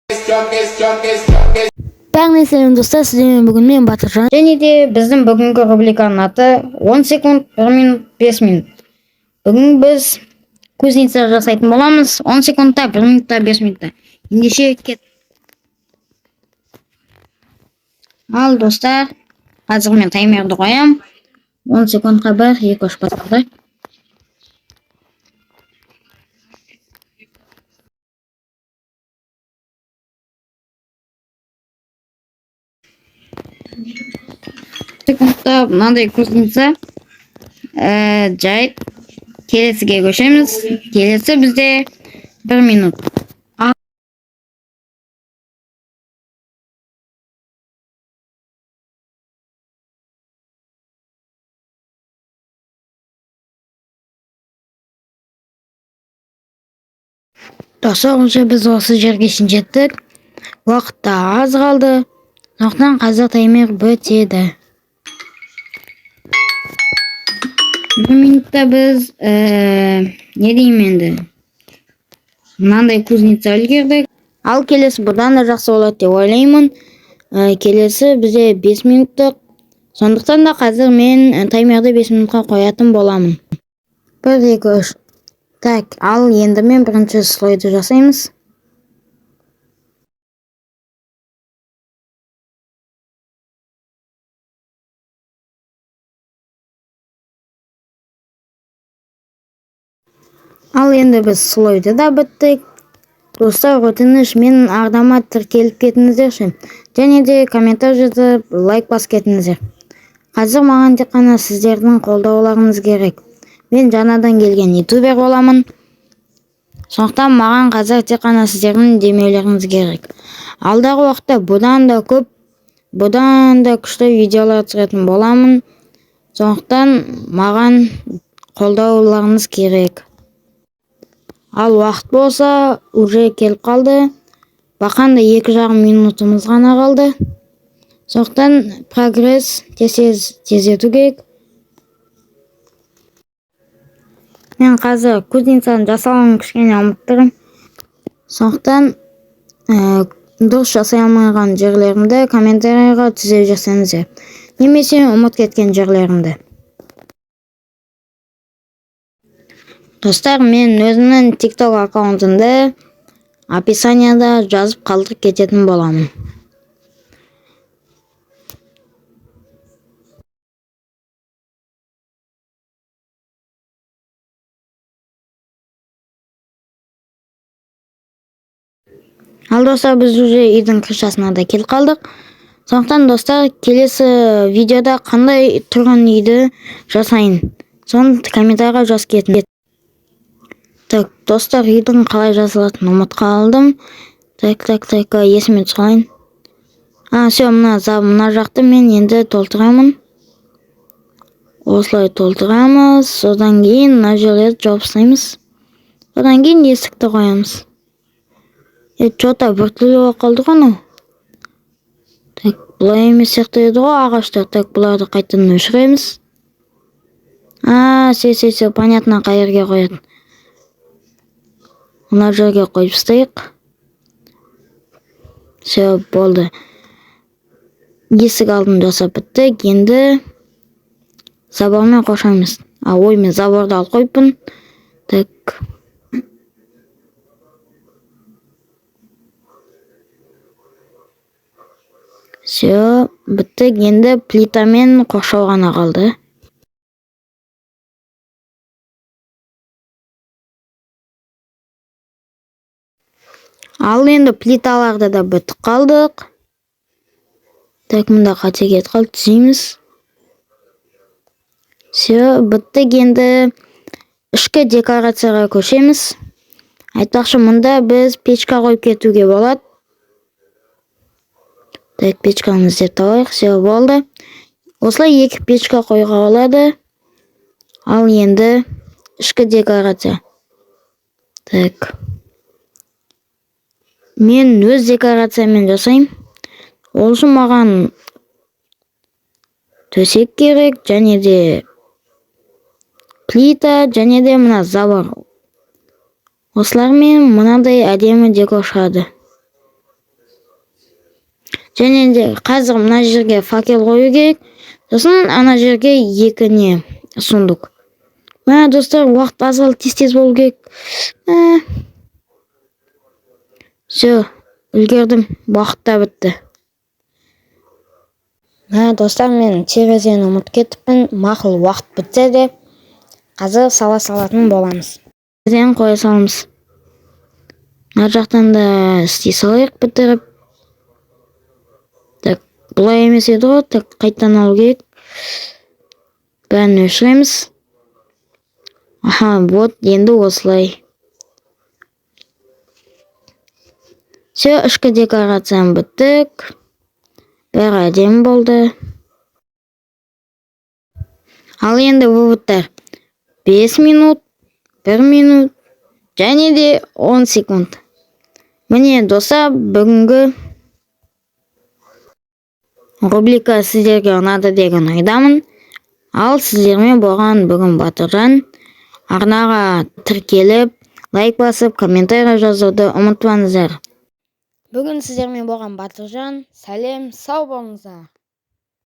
Бәріне сәлем, достар! Сіздермен бүгін мен, Батыржан. Және де біздің бүгінгі рубриканың аты 10 секунд, 1 минут, 5 минут. Бүгін біз кузница жасайтын боламыз 10 секундта, 1 минутта, 5 минутта. Ендеше кет. Ал, достар, қазір мен таймерді қоямын. 10 секундқа 1, 2, 3 басталды. Секундта мынандай кузница. Жай келесіге көшеміз. Келесі бізде 1 минут. Достар, уже біз осы жерге шейін жеттік. Уақыт та аз қалды. Сондықтан қазір таймер бітеді. 1 минутта біз не деймін енді, мынандай кузница үлгердік. Ал келесі бұдан да жақсы болады деп ойлаймын. Келесі бізде 5 минуттық. Сондықтан да қазір мен таймерді 5 минутқа қоятын боламын. 1, 2, 3. Так, ал енді мен бірінші слойды жасаймыз. Ал енді біз слойды да біттік. Достар, өтініш, менің арнама тіркеліп кетіңіздерші. Және де комментарий жазып, лайк басып кетіңіздер. Қазір маған тек қана сіздердің қолдауларыңыз керек. Мен жаңадан келген ютубер боламын. Сондықтан маған қазір тек қана сіздердің демеулеріңіз керек. Алдағы уақытта бұдан да көп, бұдан да күшті видеолар түсіретін боламын. Сондықтан маған қолдауларыңыз керек. Ал уақыт болса, уже келіп қалды. Бақанда 2,5 минутымыз ғана қалды. Сондықтан прогресс тез тездету керек. Мен қазір кузницаның жасалуын кішкене ұмытып тұрмын. Сондықтан дұрыс жасай алмаған жерлерімді комментарийға түзеп жіберсеңіздер. Немесе ұмытып кеткен жерлерімді. Достар, мен өзімнің TikTok аккаунтымды описанияда жазып қалдырып кететін боламын. Ал, достар, біз уже үйдің крышасына да келіп қалдық. Сондықтан, достар, келесі видеода қандай тұрғын үйді жасайын, соны комментарийға жазып кетіңдер. Так, достар, үйдің қалай жасалатынын ұмытып қалдым. Так, так, так, есіме түсіп қалайын. А, все, мына жақты мен енді толтырамын. Осылай толтырамыз. Содан кейін мына жерлерді жауып тастаймыз. Содан кейін есікті қоямыз. Чё-то біртүрлі болып қалды ғой анау. Так, бұлай емес сияқты еді ғой ағаштар. Так, бұларды қайтадан өшіреміз. А, все, все, все, понятно, қай жерге қоятын. Мына жерге қойып тастайық. Все, болды. Есік алдын жасап біттік. Енді забормен қоршаймыз. А, ой, мен заборды алып қойыппын. Так. Все, біттік. Енді плитамен қоршау ғана қалды. Ал енді плиталарды да бітіп қалдық. Так, мында қате кетіп қалды, түзейміз. Все, біттік. Енді ішкі декорацияға көшеміз. Айтпақшы, мұнда біз печка қойып кетуге болады. Так, печканы іздеп табайық. Все, болды. Осылай екі печка қоюға болады. Ал енді ішкі декорация. Так. Мен өз декорациямен жасаймын. Ол үшін маған төсек керек, және де плита, және де мына забор. Осылармен мынадай әдемі декор шығады. Және де қазір мына жерге факел қою керек, сосын ана жерге екі не, сундук. Мә, достар, уақыт аз қалды, тез тез болу керек. Мә. Все, үлгердім, уақыт та бітті. Мә, достар, мен терезені ұмытып кетіппін. Мақұл, уақыт бітсе де, қазір сала салатын боламыз. Терезені қоя саламыз. Мына жақтан да істей салайық бітіріп. Так, бұлай емес еді ғой. Так, қайтадан алу керек. Бәрін өшіреміз. Аха, вот енді осылай. Все, ішкі декорацияны біттік. Бәрі әдемі болды. Ал енді выводтар. 5 минут, 1 минут және де 10 секунд. Міне, достар, бүгінгі рубрика сіздерге ұнады деген ойдамын. Ал сіздермен болған бүгін Батыржан. Арнаға тіркеліп, лайк басып, комментарий жазуды ұмытпаңыздар. Бүгін сіздермен болған Батыржан. Сәлем, сау болыңыздар.